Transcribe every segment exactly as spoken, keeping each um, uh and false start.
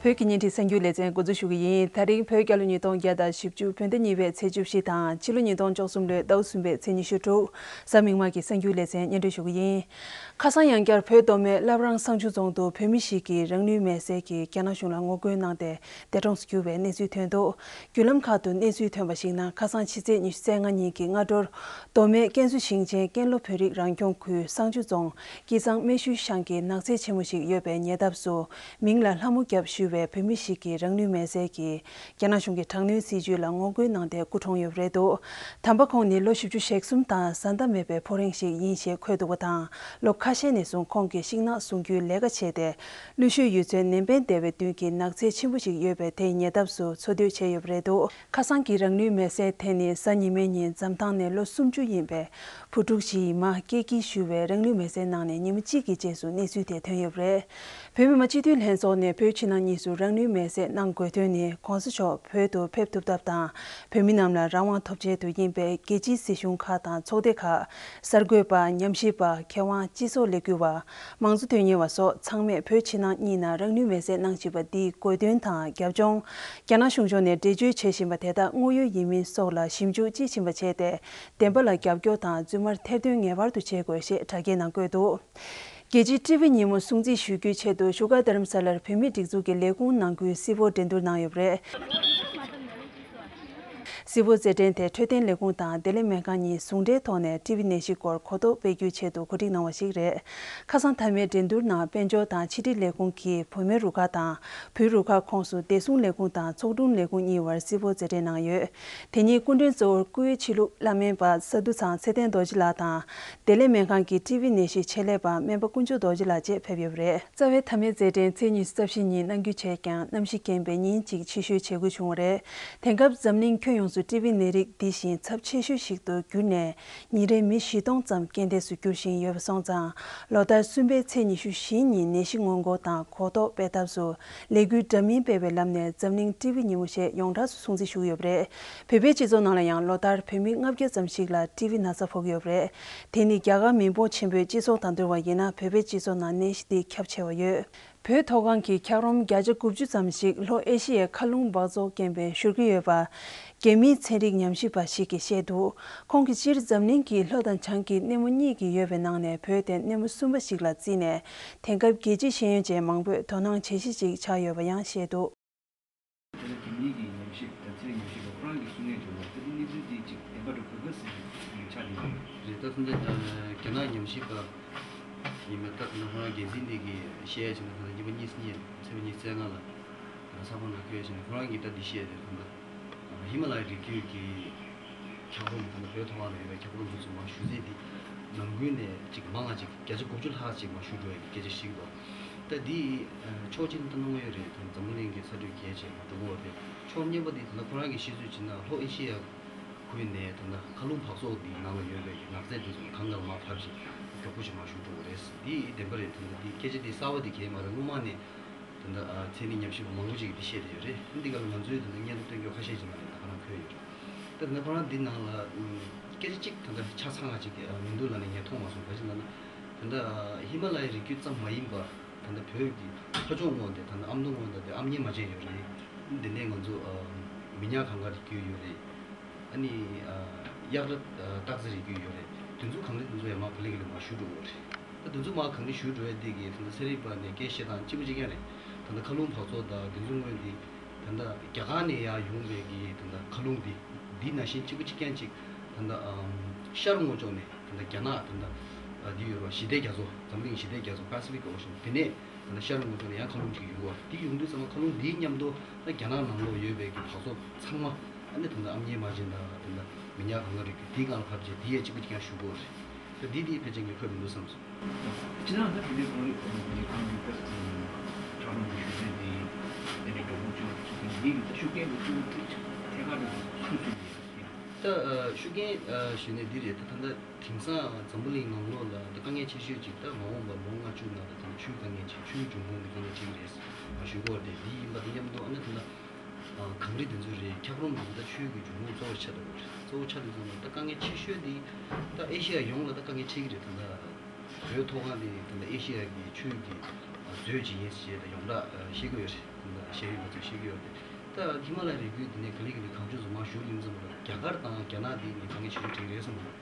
བོད་ཀྱི་བརྙན་འཕྲིན་གསར་འགྱུར་ལེ་ཚན་འགོ་འཛུགས་ཞུ་གི་ཡིན། ད་རིང་བོད་རྒྱལ་ལོ་ཉིས་སྟོང་བརྒྱ་དང་བཞི་བཅུ་བོད་ཟླ་གཉིས་པའི་ཚེས་བཅུ་བཞི་དང་ཕྱི་ལོ་ཉིས་སྟོང་བཅུ་གསུམ་ལོའི་ཟླ་བ་གསུམ་པའི་ཚེས་ཉི་ཤུ་དྲུག་གཟའ་མིག་དམར་གྱི་གསར་འགྱུར་ལེ་ཚན་སྙན་སྒྲོན་ཞུ་གི་ཡིན། ཁ་སང་ཡང་བསྐྱར་བོད་མདོ་སྨད་བླ་བྲང་བསང་ཆུ་རྫོང་དུ་བོད་མི་ཞིག་གིས་རང་ལུས་མེར་སྲེག་གིས་རྒྱ་ནག་གཞུང་ལ་ངོ་རྒོལ་གནང་སྟེ་འདས་གྲོངས་སུ་གྱུར་བའི་གནས་ཚུལ་ཐོན་འདུག་བརྒྱུད་ལམ་ཁག་ཏུ་གནས་ཚུལ་ཐོན་པར་གཞིགས་ན། ཁ་སང་ཕྱི་ཚེས་ཉི་ཤུ་རྩ་ལྔ་ཉིན་གྱི་སྔ་དྲོར་མདོ་སྨད་ཀན་སུའུ་ཞིང་ཆེན་ཀན་ལྷོ་བོད་རིགས་རང་སྐྱོང་ཁུལ་བསང་ཆུ་རྫོང་སྐྱིད་ཚང་སྨད་ཤུལ་ཤང་གི་ནགས་ཚལ་ཆེན་མོ་ཞིག་ཡོད་པའི་ཉེ་འདབས་སུ། མིང་ལ་ལྷ་མོ་རྒྱབ་ཞུ་བའི་བོད་མི་ཞིག་གིས་རང་ལུས་མེར་སྲེག་གིས་རྒྱ་ནག་གཞུང་གི་དྲག་གནོན་སྲིད་བྱུས་ལ་ངོ་རྒོལ་གནང་སྟེ་སྐུ་གྲོངས་ཡོད་པ་རེད་འདུག་དམ་པ་ཁོང་ནི་ལོ་བཞི་བཅུ་ཞེ་གསུམ་དང་བཟའ་ཟླ་མེད་པའི་ཕོ་རིང་ཞིག་ཡིན་ཞེས་འཁོད་འདུག་པ་དང་། ལོ་ཁ་ཤས་ནས་བཟུང་ཁོང་གིས་ཤིང་ནགས་སྲུང་སྐྱོབ་ལས་ཀ་བྱས་ཏེ། ཀླུ་ཤོད་ཡུལ་ཚོའི་ནན་པན་སྡེ་བའི་མདུན་གྱི་ནགས་ཚལ་ཆེན་པོ་ཞིག་ཡོད་པའི་དེའི་ཉེ་འདབས་སུ་འཚོ་སྡོད་བྱས་ཡོད་པ་རེད་འདུག་ཁ་སང་གི་རང་ལུས་མེར་སྲེག་དེ་ནི་གཟའ་ཉི་མའི་ཉིན་འཛམ་ཐང་ནས་ལོ་སུམ་ཅུ་ཡིན་པའི་བུ་ཕྲུག་ཅིག་ཡི་མ་ཀེ་ཀི་ཞུ་བས་རང་ལུས་མེར་སྲེག་གནང་ནས་ཉིན་མོ་གཅིག་གི་རྗེས་སུ་གནས་ཚུལ་དེ་ཐོན་ཡོད་པ་རེད། བོད་མི་མང་སྤྱི་འཐུས་ལྷན་ཚོགས་ནས་བོད་ཕྱི་ནང་གཉིས་སུ་རང་ལུས་མེར་སྲེག་གནང་དགོས་དོན་ནི་གོང་ས་མཆོག་བོད་དུ་ཕེབས་ཐུབ་ཐབས་དང་། བོད་མི་རྣམས་ལ་རང་དབང་ཐོབ་ཆེད་དུ་ཡིན་པས། རྒྱལ་སྤྱིའི་སྲིད་གཞུང་ཁག་དང་ཚོགས་སྡེ་ཁག་གསར་འགོད་པ། ཉམས་ཞིབ་པ། མཁས་དབང་། སྤྱི་ཚོགས་ལས་འགུལ་བ། མང་གཙོ་དོན་གཉེར་བ་སོགས་ཚང་མས་བོད་ཕྱི་ནང་གཉིས་ནང་རང་ལུས་མེར་སྲེག་གནང་བཞིན་པ་འདིའི་དགོས་དོན་དང་རྒྱབ་ལྗོངས། རྒྱ་ནག་གཞུང་ཕྱོགས་ནས་འགྲེལ་བརྗོད་བྱེད་བཞིན་པ་དེ་དག་དངོས་ཡོད་ཡིན་མིན་སོགས་ལ་ཞིབ་འཇུག་དཔྱིས་ཕྱིན་པ་བྱས་ཏེ། བདེན་པ་ལ་རྒྱབ་སྐྱོར་དང་རྫུན་མར་ཐེར་འདོན་ངེས་པར་དུ་བྱེད་དགོས་ཞེས་དྲ་རྒྱའི་ནང་བཀོད་འདུག་རྒྱལ་སྤྱིའི་ཏི་ཝི་ཉིན་མོ་སྲུང་བརྩི་ཞུ་རྒྱུའི་ཆེད་དུ་བཞུགས་སྒར་རྡ་རམ་ས་ལར་བོད་མིའི་སྒྲིག་འཛུགས་ཀྱི་ལས་ཁུངས་ནང་ཁུལ་གསལ་པོ་འགྲན་བསྡུར་གནང་ཡོད་པ་རེད། གསལ་པོ་རྩེད་འགྲན་དེ་འཕྲོད་བསྟེན་ལས་ཁུངས་དང་བདེ་ལེགས་སྨན་ཁང་གཉིས་ཟུང་འབྲེལ་ཐོག་ནས་ཏི་ཝི་ནད་གཞི་སྐོར་གོ་རྟོགས་སྤེལ་རྒྱུའི་ཆེད་དུ་གོ་སྒྲིག་གནང་བ་ཞིག་རེད། ཁ་སང་མཐའ་མའི་འགྲན་བསྡུར་ནང་དཔལ་འབྱོར་དང་ཕྱི་དྲིལ་ལས་ཁུངས་ཀྱིས་བུད་མེད་རུ་ཁག་དང་བོད་རུ་ཁག་ཁོངས་སུ་བདེ་སྲུང་ལས་ཁུངས་དང་ཚོགས་དྲུང་ལས་ཁུངས་གཉིས་བར་གསལ་པོ་རྩེད་འགྲན་གནང་ཡོད། དེ་ཉིན་སྐུ་མགྲོན་གཙོ་བོར་སྐུའི་ཆོས་ལུགས་བླ་སྨན་པ་ས་འདུ་ཚང་ཚེ་བརྟན་རྡོ་རྗེ་ལགས་དང་། བདེ་ལེགས་སྨན་ཁང་གི་ཏི་ཝི་ནད་གཞི་ཆེད་ལས་པ་སྨན་པ་དཀོན་མཆོག་རྡོ་རྗེ་ལགས་བཅས་ཕེབས་ཡོད་པ་རེད། རྩ་བའི་མཐའ་མའི་རྩེད་འགྲན་ཚེས་ཉི་ཤུ་རྩ་བཞི་ཉིན་གནང་རྒྱུ་བྱས་ཀྱང་གནམ་གཤིས་རྐྱེན་པས་ཉིན་གཅིག་ཕྱིར་བཤོལ་བྱེད་དགོས་བྱུང་བ་རེད། དེང་སྐབས་འཛམ་གླིང་ཁྱོན་ཡོངས་སུ་ཏི་ཝི་ནད་རིགས་འདི་བཞིན་ཚབས་ཆེ་ཤོས་ཤིག་ཏུ་གྱུར་ནས། ཉིན་རེར་མི་བཞི་སྟོང་ཙམ་རྐྱེན་འདས་སུ་འགྱུར་བཞིན་ཡོད་པ་སོང་ཙང་། ལོ་ལྟར་གསུམ་པའི་ཚེས་ཉི་ཤུ་བཞི་ཉིན་ནད་གཞི་སྔོན་འགོག་དང་གོ་རྟོགས་སྤེལ་ཐབས་སུ་ལས་འགུལ་འདྲ་མིན་སྤེལ་བའི་ལམ་ནས་འཛམ་གླིང་ཏི་ཝི་ཉིན་མོ་ཞེས་ཡོངས་གྲགས་སུ་སྲུང་བརྩི་ཞུ་གི་ཡོད་པ་རེད། བོད་པའི་སྤྱི་ཚོགས་ནང་ལ་ཡང་ལོ་ལྟར་བོད་མི་ལྔ་བརྒྱ་ཙམ་ཞིག་ལ་ཏི་ཝི་ན་ཚ་ཕོག་གི་ཡོད་པ་རེད། དེ་ནི་རྒྱ་གར་མི་འབོར་ཆེན་པོའི་སྤྱི་ཚོགས་དང་བསྡུར་བ་ཡིན་ན་བོད་པའི་སྤྱི་ཚོགས་ནང་ནད་གཞི་འདི་ཁྱབ་ཆེ་བ་ཡོད། བོད་མཐོ་སྒང་གི་འཁྱགས་རོམ་བརྒྱ་ཆ་དགུ་བཅུ་ཙམ་ཞིག་ལྷོ་ཨེ་ཤི་ཡའི་མཁའ་རླུང་འབག་བཙོག་རྐྱེན་པས་བཞུར་གྱི་ཡོད་པ། རྒྱ་མིའི་ཚན་རིག་ཉམས་ཞིབ་པ་ཞིག་གིས་བཤད་འདུག་ཁོང་གིས་སྤྱིར་འཛམ་གླིང་གི་ལྷོ་དང་བྱང་གི་སྣེ་མོ་གཉིས་ཀྱི་ཡོད་པའི་ནང་ནས་བོད་དེ་སྣེ་མོ་གསུམ་པ་ཞིག་ལ་བརྩིས་ནས། དེང་སྐབས་རྒྱལ་སྤྱིའི་ཤེས་ཡོན་ཅན་མང་པོས་དོ་སྣང་བྱེད་གཞི་ཞིག་ཆགས་ཡོད་པ་ཡང་བཤད་འདུག་དེ་ནི་རྒྱ་མིའི་གི་ཉམས་ཞིབ་དང་ཚན་རིག་ཉམས་ཞིབ་པ་ཁོ་རང་གིས་གསུང་མཁན་བྱུང་བ་དེ་ནི་གནས་ཚུལ་དེ་ཅིག་བདེན་པ་འགྲོ་དགོས་པ་ཟེར་ཆགས་ཡོད་རེད། ད་ཐེངས་འདི་རྒྱ་ནག་ཉམས་ཞིབ་པ་ཡིན་པ་ད་ཐེངས་ཁོ་རང་འགན་འཛིན་དེ་གི་བཤད་ཡ་ཆེ་ན་ད་ཉིན་པ་གཉིས་གཉིས་ཚེས་པ་ཉི་ཤུ་རྩ་ལྔ་ལ་ས་ཁོངས་ནང་བསྐྱོད་ཡ་ཆེ་ན་ཁོ་རང་གིས་ད་འདི་བཤད་དེ་ད་ཧི་མ་ལ་ཡའི་རི་རྒྱུད་ཀྱི་འཁྱགས་རོམ་དང་བོད་མཐོ་སྒང་ལ་ཡོད་པའི་འཁྱགས་རོམ་དེ་ཚོ་མར་བཞུ་རྩིས་དེ་ནམ་རྒྱུན་ནས་ཅིག་མང་ང་ཅིག་བརྒྱ་ཆ་དགུ་བཅུ་ལྷག་ཅིག་མར་བཞུ་འགྲོ་ཡ་གི་སྐད་ཆ་ཞིག་འདུག་ད་འདི་ཕྱོགས་གཅིག་ནས་ད་སྣང་བ་ཡོད་རེད། ད་འཛམ་བུ་གླིང་གི་ཚ་དྲོད་རྒྱས་བྱས་མར་འགྲོ་གི་ཡོད་རེད། ཕྱོགས་གཉིས་པ་འདི་ད་ལྟ་ཁོ་རང་གི་བཤད་ཚུལ་བྱས་ན་ལྷོ་ཨེ་ཤི་ཡ་ཁུལ་ནས་ད་ལྟ་མཁའ་རླུང་འབག་བཙོག་འདི་ནང་ལ་ཡོད་པའི་ནགས་ཚལ་འདི་ཚོ་གང་ག་ལ་མར་ཕབ་བྱས་མགྱོགས་པོ་ཞིག་མར་བཞུ་འགྲོ་གི་རེད། འདི་བདེན་པ་རེད། ད་ལྟ་འདི་སྐད་ཆ་འདི་གསར་པ་འདི་གང་ཡང་མ་རེད། སྔོན་མ་ནས། ད་ལྟ་ཚན་རིག་ཉམས་ཞིབ་པ་མང་པོ་ཅིག་གིས་འདི་བཤད་བསྡད་ཡོད་རེད། འདི་ག་ལ་ང་ཚོས་ད་ལྟ་སྙན་ཐོ་སྟོན་རྒྱུ་ཁ་ཤས་ཅིག་ནང་ནས་ད་ག་རང་འཁོད་ཡོད་རེད། ད་ད་ལྟ་ཁོ་རང་འདི་ནང་ལ་སྐད་ཆ་གཅིག་ད་ལྟ་ཆ་ཚང་བ་ཅིག་མི་འདུག་ལབ་ནས་ངས་མཐོང་མ་སོང་། ག་ཅི་ལབ་ན། ད་ལྟ་ཧི་མ་ལ་ཡའི་རི་རྒྱུད་ཙམ་མ་ཡིན་པར་ད་ལྟ་བོད་ཀྱི་ཕ་ཕྱོགས་ངོས་དེ་ད་ལྟ་ཨ་མདོ་ངོས་ད་ལྟ་ཨ་མྱེས་རྨ་ཆེན་ཡོད་རེད། འདི་ནས་ང་ཚོ་མི་ཉག་གངས་དཀར་རི་རྒྱུད་ཡོད་རེད། ཨ་ནི་གཡག་ར་སྟག་རྩེ་རི་རྒྱུད་ཡོད་རེད། དེ་ཚོ་གངས་རི་དེ་ཚོ་ཡང་མར་ག་ལེ་ག་ལེ་མར་བཞུ་འགྲོ་གི་རེད། ད་དེ་ཚོ་མར་གངས་རི་བཞུ་འགྲོ་ཡ་དེ་གི་ད་ལྟ་ཚན་རིག་པ་ནས་སྐད་བཤད་སྟངས་གཅིག་པ་གཅིག་རྐྱང་རེད། ད་ལྟ་མཁའ་རླུང་འབག་བཙོག་དང་དེ་ཚོ་དངོས་དེ་ད་ལྟ་རྒྱ་གར་ནས་ཡར་ཡོང་བའི་གི་ད་ལྟ་མཁའ་རླུང་དེ་འདི་ནང་བཞིན་གཅིག་པ་གཅིག་རྐྱང་ཅིག་ད་ལྟ་ཤར་ངོས་ཕྱོགས་ནས་ད་ལྟ་རྒྱ་ནག་ད་ལྟ་འདི་ཡོད་རེད་བ། ཞི་བདེ་རྒྱ་མཚོ། འཛམ་གླིང་ཞི་བདེ་རྒྱ་མཚོ། Pacific Ocean། དེ་ནས་ད་ལྟ་ཤར་ངོས་ཕྱོགས་ནས་ཡང་མཁའ་རླུང་ཅིག་ཡོང་གི་རེད་བ། དེ་ཡོང་དུས་ཙམ་པ་མཁའ་རླུང་དེའི་མཉམ་དུ་ད་རྒྱ་ནག་ནང་ལོགས་ཡོད་པའི་གི་འབག་བཙོག་ཚང་མ་ཨ་ནི་ད་ལྟ་ཨ་མྱེས་རྨ་ཆེན་དང་ད་ལྟ་མི་ཉག་གངས་དཀར་རི་རྒྱུད་དེའི་སྒང་ལ་ཕབ་བྱས་དེ་ཡང་གཅིག་པ་གཅིག་རྐྱང་བཞུ་དགོས་རེད། ད་དེ་དེ་ཕལ་ཆེར་ངས་འཁོད་མི་འདུག་བསམ་སོང་། སྤྱིར་བཏང་ད་དེ་འདྲའི་ཁོར་ཡུག་ཁོར་ཡུག་ཁོར་ཡུག་ད་འཁྱགས་རོམ་གྱི་བཞུ་རྩིས་དེ་དེ་འདྲའི་འགྲོ་འགྲུལ་བྱེད་པ་ཚོ་དེ་འདི་གི་ད་ཤུགས་རྐྱེན་གྱི་ཚུལ་དེ་ཐད་ཀར་དུ་ཚུད་ཚུད་ཡོད་ཡ། ད་ཤུགས་རྐྱེན་ཞུས་ནས་འདི་རེད། ད་ད་ལྟ་དེང་སང་འཛམ་བུ་གླིང་ནང་ལོགས་ལ་ད་དཀའ་ངལ་ཆེ་ཤོས་ཅིག་ད་མ་འོངས་པ་ལོ་ལྔ་བཅུ་ནང་ལ་ད་ཆུའི་དཀའ་ངལ་ཅིག་ཆུའི་འབྱུང་ཁུངས་ཀྱི་དཀའ་ངལ་ཅིག་རེད་ཞུ་གི་ཡོད་རེད། འདི་ཡིན་པ་དང་མཉམ་དུ་ཨ་ནི་ད་ལྟ་གངས་རི་འདི་ཚོ་རེད། འཁྱགས་རོམ་འདི་ཚོ་ད་ཆུའི་གི་འབྱུང་ཁུངས་གཙོ་བོ་ཆགས་འགྲོ་གི་རེད། གཙོ་བོ་ཆགས་དུས་ཙམ་ལ་ད་དཀའ་ངལ་ཆེ་ཤོས་འདི་ད་ཨེ་ཤེ་ཡ་ཡོངས་ལ་ད་དཀའ་ངལ་འཕྲད་ཀྱི་རེད། ད་ལྟ་བོད་མཐོ་སྒང་འདི་ད་ལྟ་ཨེ་ཤེ་ཡ་གི་ཆུའི་གི་མཛོད་ཅིག་ཡིན་ཞེས་ད་ཡོངས་གྲགས་ཤེས་ཀྱི་ཡོད་རེད། ད་ བཤད་ཡོད་པ་ཚོས་ཤེས་ཀྱི་ཡོད་རེད། ད་ཧི་མ་ལ་ཡའི་རི་རྒྱུད་འདི་ནས་ག་ལེ་ག་ལེ་གངས་ལྗོངས་སུ་མར་ཞུགས་ཡིན་ཙམ་པ་ལ། རྒྱ་གར་དང་རྒྱ་ནག་འདི་ངས་དཀའ་ངལ་ཆེ་ཤོས་འཕྲད་ཀྱི་རེད་བསམ་གྱི་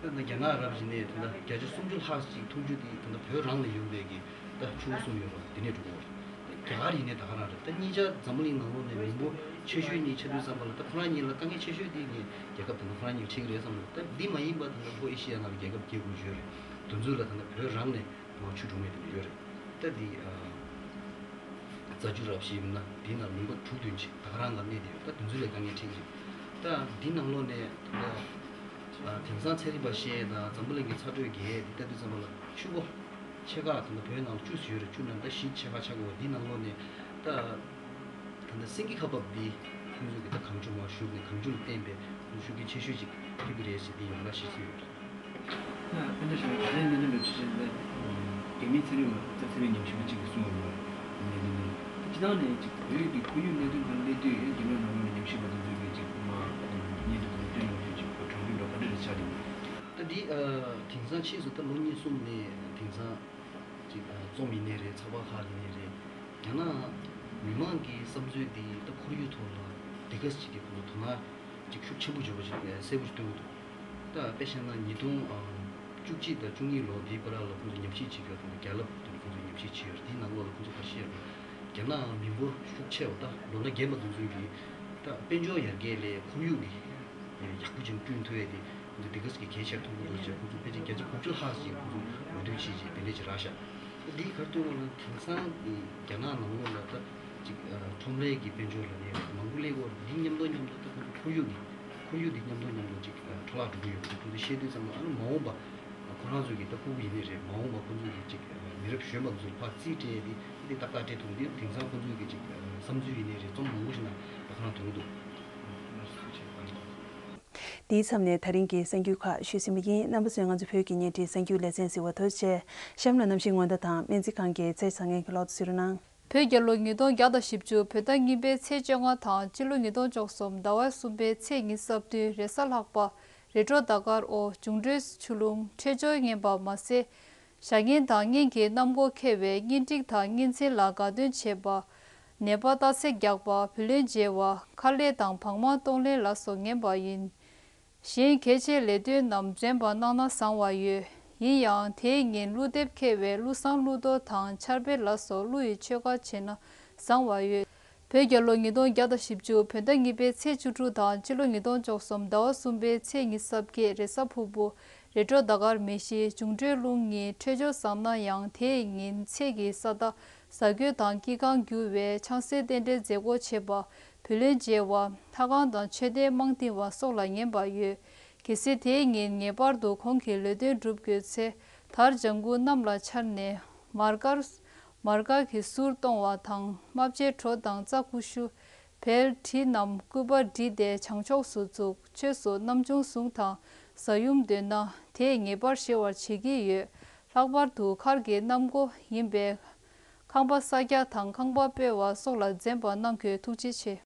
འདུག་ད་ལྟ་རྒྱ་ནག་རབ་བྱས་ནས་ད་ལྟ་བརྒྱ་ཆ་སུམ་ཅུ་ལྷག་ཅིག་འཐུང་རྒྱུ་འདི་ད་ལྟ་བོད་རང་ལ་ཡོང་བའི་གི་ད་ཆུ་བོ་གསུམ་ཡོད་པ་འདི་ནས་འགྲོ་གི་ཡོད་རེད། རྒྱ་གར་ཡིན་ནའི་ད་ག་རང་རེད། ད་གཉིས་ཆ་འཛམ་བུ་གླིང་ནང་ལོགས་ནས་མི་འབོར་ཆེ་ཤོས་གཉིས་ཆགས་དུས་ཙམ་པ་ལ། ད་ཁོ་རང་གཉིས་ལ་དཀའ་ངལ་ཆེ་ཤོས་དེ་ངས་རྒྱལ་ཁབ་དེ་ཚོ་ཁོ་རང་གཉིས་ལ་འཕྲད་ཀྱི་རེད་བསམ་གྱི་འདུག་ད་འདི་མ་ཡིན་པ་ད་ལྟ་ལྷོ་ཨེ་ཤི་ཡ་ནང་ལ་རྒྱལ་ཁབ་བརྒྱད་དགུ་ཡོད་རེད། དེ་ཚོ་ལ་ད་ལྟ་བོད་རང་ནས་མར་ཆུ་འགྲོ་མཁན་དེ་འདྲ་ཡོད་རེད། ད་འདི་ཨ་རྫ་ཆུ་རབ་བྱས་ཡིན་ན་འདི་ན་ལུང་པ་དྲུག་བདུན་ཅིག་ད་ག་རང་ལ་གནས་བསྡད་ཡོད། ད་དེ་ཚོ་ལ་དཀའ་ངལ་འཕྲད་ཀྱི་རེད། ད་འདི་ནང་ལོགས་ནས་ད་ལྟ་ཨ་དེང་སང་ཚན་རིག་པ་བཤད་དང་འཛམ་བུ་གླིང་གི་ཚ་དྲོད་རྒྱས་དེ་ལྟ་དུས་ཙམ་པ་ལ་ཆུ་བོ་ཆེ་ཁག་ད་ལྟ་བོད་ནང་ལ་བཅུ་ཙམ་ཡོད་རེད། བཅུ་ནང་ད་བཞི་ཆེ་ཁག་ཆགས་ཀྱི་ཡོད། འདི་ནང་ལོགས་ནས་ད་ད་ལྟ་སེང་གེ་ཁ་འབབ་འདི་ཁོང་ཚོས་ཀྱི་ད་གངས་ལྗོངས་མར་ཞུགས་ནས་གངས་ལྗོངས་ལ་བརྟེན་པའི་ཁོང་ཚོ་ཤུགས་རྐྱེན་ཆེ་ཤོས་ཅིག་ཐེབས་ཀྱི་རེད་ཟེར་འདི་ཡོངས་གྲགས་ཤིག་ཡོད་རེད། ད་དཔེར་ན་ཞུ་ན་ད་ལྟའི་གནད་དོན་ལ་ཆ་བཞག་ན། རྒྱ་མིའི་ཚན་རིག་པ་ད་ཚན་རིག་ཉམས་ཞིབ་པ་གཅིག་གིས་གསུངས་ཡོད་པ་གནད་དོན་ནི། ད་སྤྱིར་བཏང་ནས་ཅིག་བོད་ཀྱི་ཁོར་ཡུག་གནད་དོན་དང་སླེབས་དུས་ཡང་རྒྱ་ནག་ནང་ལོགས་ནས་ཉམས་ཞིབ་པ་དེ་ཚོ་གིས་ཅིག་མར་སྙན་ཐོ་དེ་ཚོ་བཏོན་ཡོང་དུས་ཅིག་གྲོང་ཁྱེར་འགྲོ་ག་འདྲ་རེ་ཆགས་ཀྱི་ཡོད། ད་འདི་ཨ་དེང་སང་ཕྱིས་སུ་ད་ལོ་གཉིས་གསུམ་ནས་དེང་སང་ཅིག་ཨ་རྩོམ་ཡིན་ནའི་རེད། ཚགས་པར་ཁག་ཡིན་ནའི་རེད། རྒྱ་ནག་མི་མང་གི་བསམ་ཚུལ་འདི་ད་ཁོར་ཡུག་ཐོག་ལ་འདི་ག་ཅིག་གི་ཁོ་ཚོ་དོ་སྣང་ཅིག་ཤུགས་ཆེན་པོ་བརྗོད་པ་ཞིག་གསལ་པོ་ཞིག་སྟོན་གྱི་འདུག་ད་དཔེ་བཞག་ན་ཉིས་སྟོང་བཅུ་གཅིག་དང་བཅུ་གཉིས་ལོ་འདིའི་བར་ལ་ཁོང་ཚོ་ཉམས་ཞིབ་བྱེད་རྒྱུ་དང་། རྒྱ་ལབ་དེ་ཁོང་ཚོ་ཉམས་ཞིབ་བྱེད་ཡོད་རེད། དེའི་ནང་ལོགས་ལ་ཁོང་ཚོ་ག་རེ་བཤད་ཡོད་ལབ་ན། རྒྱ་ནག་མི་འབོར་ཤུགས་ཆེ་བ་ད་ལོ་ན་རྒན་པ་དེ་ཚོ་གིས་ད་དཔལ་འབྱོར་ཡར་རྒྱས་ལས་ཁོར་ཡུག་གི་ཡག་པོ་ཅིག་བསྐྲུན་ཐུབ་ཡས་དེ་ཁོང་ཚོ་དེ་ག་ཙམ་གྱིས་གལ་ཆེར་མཐོང་གི་འདུག་ཅེས། ཁོང་ཚོ་ཕལ་ཆེར་བརྒྱ་ཆ་དགུ་བཅུ་ལྷག་ཅིག་ཁོང་ཚོ་ངོ་སྤྲོད་བྱས་རྗེས་དེ་འདྲ་ཅིག་རག་ཤག་འདིས་ག་རེ་སྟོན་གྱི་ཡོད་ལབ་ན། དེང་སང་གི་རྒྱ་ནག་ནང་ལོགས་ལ་ད་ཅིག་ཁྲོམ་རའི་གི་དཔལ་འབྱོར་ལབ་ནའི་རེད། མང་པོ་སླེབས་ཀྱི་ཡོད་རེད། འདི་མཉམ་དུ་མཉམ་དུ་ད་ཁོང་ཚོ་ཁོར་ཡུག་གི་ཁོར་ཡུག་འདི་མཉམ་དུ་མཉམ་དུ་ཅིག་འཕྲོ་བརླག་འགྲོ་གི་ཡོད་པ་ཁོང་ཚོས་ཤེས་དུས་ཙམ་ལ། ཨ་ནི་མ་འོངས་པ་ཁོ་རང་ཚོ་གི་ད་ཕྲུ་གུ་ཡིན་ནའི་རེད། མ་འོངས་པ་ཁོང་ཚོ་གི་ཅིག་མི་རབས་གཞོན་པ་ཚོར་ཕར་རྩིས་སྤྲད་དེ་འདི་ཏག་ཏག་སྤྲད་ཐུབ་ཀྱི་འདུག་དེང་སང་ཁོང་ཚོས་གི་ཅིག་བསམ་ཚུལ་ཡིན་ནའི་རེད། རྩོམ་མང་པོ་ཞིག་ནང་ད་ཁོ་རང་མཐོང་གི་འདུག་དེའི་མཚམས་ནས་ད་རིང་གི་གསར་འགྱུར་ཁག་ཞུས་ཟིན་པ་ཡིན། རྣམ་པ་ཚོས་ང་ཚོ་བོད་ཀྱི་བརྙན་འཕྲིན་གསར་འགྱུར་ལེ་ཚན་གཟིགས་པར་ཐུགས་རྗེ་ཆེ། གཤམ་ལ་གནམ་གཤིས་སྔོན་བརྡ་དང་སྨན་རྩིས་ཁང་གི་ཚེས་བཟང་ངན་གྱི་ལོག་འཚོ་གསན་རོགས་གནང་། བོད་རྒྱལ་ལོ་ཉིས་སྟོང་བརྒྱ་དང་བཞི་བཅུ་བོད་ཟླ་གཉིས་པའི་ཚེས་བཅོ་ལྔ་དང་སྤྱི་ལོ་ཉིས་སྟོང་བཅུ་གསུམ་ཟླ་བ་གསུམ་པའི་ཚེས་ཉི་ཤུ་རྩ་བདུན་རེས་གཟའ་ལྷག་པ། རེས་དྲོ་ཟླ་སྐར་འོད། འབྱུང་འཕྲོད་ཆུ་རླུང་། འཕྲོད་སྦྱོར་ངན་པ་མ་ཟད། བྱ་ངན་དང་གཉེན་གྱི་གནམ་སྒོ་འཁེལ་བའི་གཉེན་སྒྲིག་དང་གཉེན་ཚན་ལ་དགའ་སྟོན་བྱེད་པ། ནད་པ་རྟགས་གསལ་རྒྱག་པ། བུ་ལོན་འཇལ་བ། མཁར་ལས་དང་བག་མ་གཏོང་ལེན་ལ་སོགས་ངན་པ་ཡིན། གཞན་གལ་ཆེའི་ལས་དོན་རྣམས་འཛེམ་པ་གནང་ན་བཟང་བ་ཡོད། ཡིན་ཡང་དེའི་ཉིན་ཀླུ་འདེབས་འཁེལ་བས་ཀླུ་བསང་ཀླུ་གཏོར་དང་ཆར་འབེབས་ལ་སོགས་ཀླུ་ཡི་ཆོ་ག་བྱེད་ན་བཟང་བ་ཡོད། བོད་རྒྱལ་ལོ་ཉིས་སྟོང་བརྒྱ་དང་བཞི་བཅུ་བོད་ཟླ་གཉིས་པའི་ཚེས་བཅུ་དྲུག་དང་སྤྱི་ལོ་ཉིས་སྟོང་བཅུ་གསུམ་ཟླ་བ་གསུམ་པའི་ཚེས་ཉི་ཤུ་རྩ་བརྒྱད་རེས་གཟའ་ཕུར་བུ། རེས་དྲོ་ཟླ་སྐར་མེ་བཞི། འབྱུང་འཕྲོད་རླུང་གཉིས། འཕྲོད་སྦྱོར་བཟང་ན་ཡང་དེའི་ཉིན་ཚེས་ཀྱི་ས་མཐའ་གཟའ་རྒྱུད་དང་དཀྱིལ་ཁང་འགྱུར་བས་ཆང་སའི་རྟེན་འབྲེལ་མཛད་སྒོ་བྱེད་པ། བུ་ལོན་འཇལ་བ། ལྷ་ཁང་དང་མཆོད་རྟེན་རྨང་བཏིང་བ་སོགས་ལ་ངན་པ་ཡོད། གལ་སྲིད་དེའི་ཉིན་ངེས་པར་དུ་གོང་གི་ལས་དོན་སྒྲུབ་དགོས་ཚེ། དར་ལྗང་གུ་གནམ་ལ་འཕྱར་ནས་མར་དཀར། མར་དཀར་གྱི་གསུར་གཏོང་བ་དང་། རྨ་བྱའི་གྲོ་དང་རྩྭ་ཀུ་ཤུ། བལ་གྲི་རྣམས་སྐུད་པར་བསྒྲིལ་ཏེ་བྱང་ཕྱོགས་སུ་བཙུགས། ཆོས་སུ་རྣམ་འབྱུང་ཟུང་དང་གཟའ་ཡུམ་འདོན་ན་དེས་ངེས་པར་ཞི་བར་བྱེད་ཀྱི་ཡོད། ལྷག་པར་དུ་མཁར་གྱི་གནམ་སྒོ་ཡིན་པས། ཁང་པ་གསར་རྒྱག་དང་ཁང་པ་སྤོ་བ་སོགས་ལ་འཛེམ་པ་གནང་དགོས། ཐུགས་རྗེ་ཆེ།